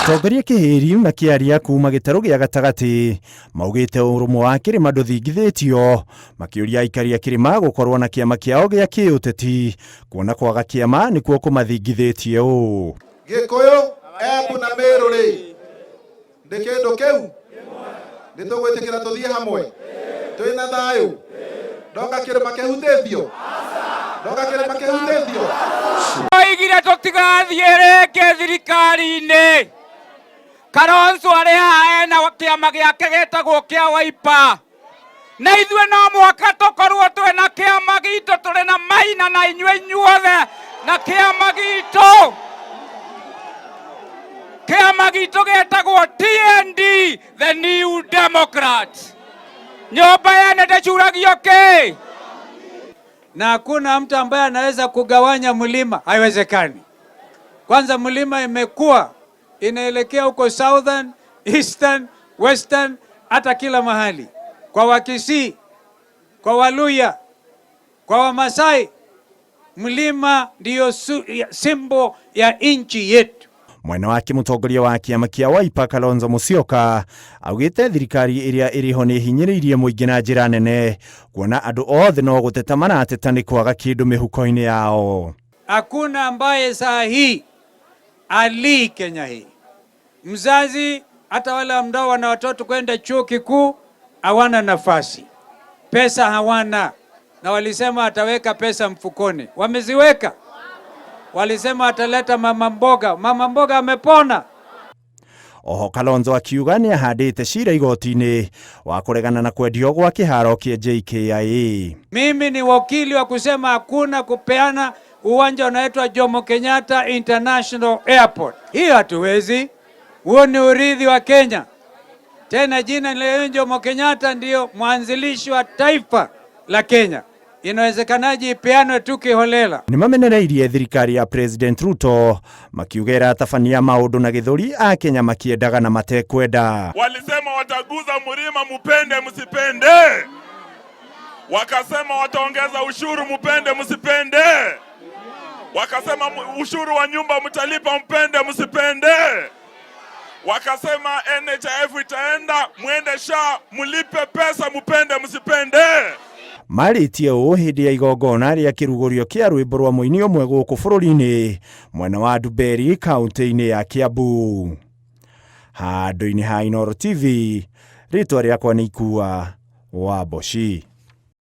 Atongoria Kĩhĩri makĩaria kuma gĩtarũ gĩa gatagatĩ maugĩte ũrũmwe wa kĩrĩma ndũthingithĩtio, makĩũria aikari a kĩrĩma gũkorwo na kĩama kĩao gĩa kĩũteti kuona kwaga kĩama nĩkuo kũmathingithĩtie ũũ. Gĩkũyũ, Embu na Meru rĩ, nĩ kĩndũ kĩu? Nĩ tũgwĩtĩkĩra tũthiĩ hamwe twĩna thayũ? Ndoka kĩrĩma kĩhutĩtio? Ndoka kĩrĩma kĩhutĩtio? Oigire tũtigathiĩ rĩngĩ thirikari-inĩ. Kalonzo arĩ haha ena kĩama gĩake gĩtagwo kĩa Wiper, na ithuĩ no mũhaka tũkorwo twĩna kĩama gitũ, tũrĩ na Maina na inyuĩ inyuothe na kĩama gitũ. Kĩama gitũ gĩtagwo TND, the New Democrat. Nyũmba yene ndĩcuragio kĩ? Na hakuna mtu ambaye anaweza kugawanya mlima, haiwezekani. Kwanza mlima imekuwa inaelekea huko southern, eastern, western, hata kila mahali, kwa Wakisii, kwa Waluya, kwa Wamasai, mlima ndiyo symbol ya nchi yetu. Mwena wake mũtongoria wa kĩama kĩa Wiper Kalonzo Musyoka augĩte thirikari ĩrĩa ĩrĩho nĩ ĩhinyĩrĩirie mũingĩ na njĩra nene, kuona andũ othe no gũteta marateta nĩ kwaga kĩndũ mĩhuko-inĩ yao. Hakuna ambaye saa hii alii Kenya hii. Mzazi hata wale ambao wana watoto kwenda chuo kikuu hawana nafasi, pesa hawana, na walisema ataweka pesa mfukoni, wameziweka. Walisema ataleta mama mboga, mama mboga amepona. Oho Kalonzo akiuga nĩ ahandĩte cira igoti-inĩ wa kũregana na kwendio gwa kĩharo kĩa JKIA. Mimi ni wakili wa kusema hakuna kupeana uwanja unaitwa Jomo Kenyatta International Airport. Hiyo hatuwezi. Huo ni urithi wa Kenya. Tena jina la Jomo Kenyatta ndiyo mwanzilishi wa taifa la Kenya. Inawezekanaje ipeanwe tu kiholela? Nĩ mamenereirie thirikari ya President Ruto makiuga ĩratabania maũndũ na gĩthũri Akenya makĩendaga na matekwenda. Walisema wataguza mlima, mupende msipende. Wakasema wataongeza ushuru, mupende msipende. Wakasema ushuru wa nyumba mtalipa, mpende msipende. Wakasema NHIF itaenda, mwende SHA mlipe pesa, mupende msipende. Marĩtie ũũ hĩndĩ ya igongona rĩa kĩrugũrio kĩa rwĩmbo rwa mũini ũmwe gũkũ bũrũri-inĩ mwena wa Ndumberi, kaunti-inĩ ya Kiambu. Handũ-inĩ ha Inooro TV, rĩtwa rĩakwa nĩ Ikua wa Mboci.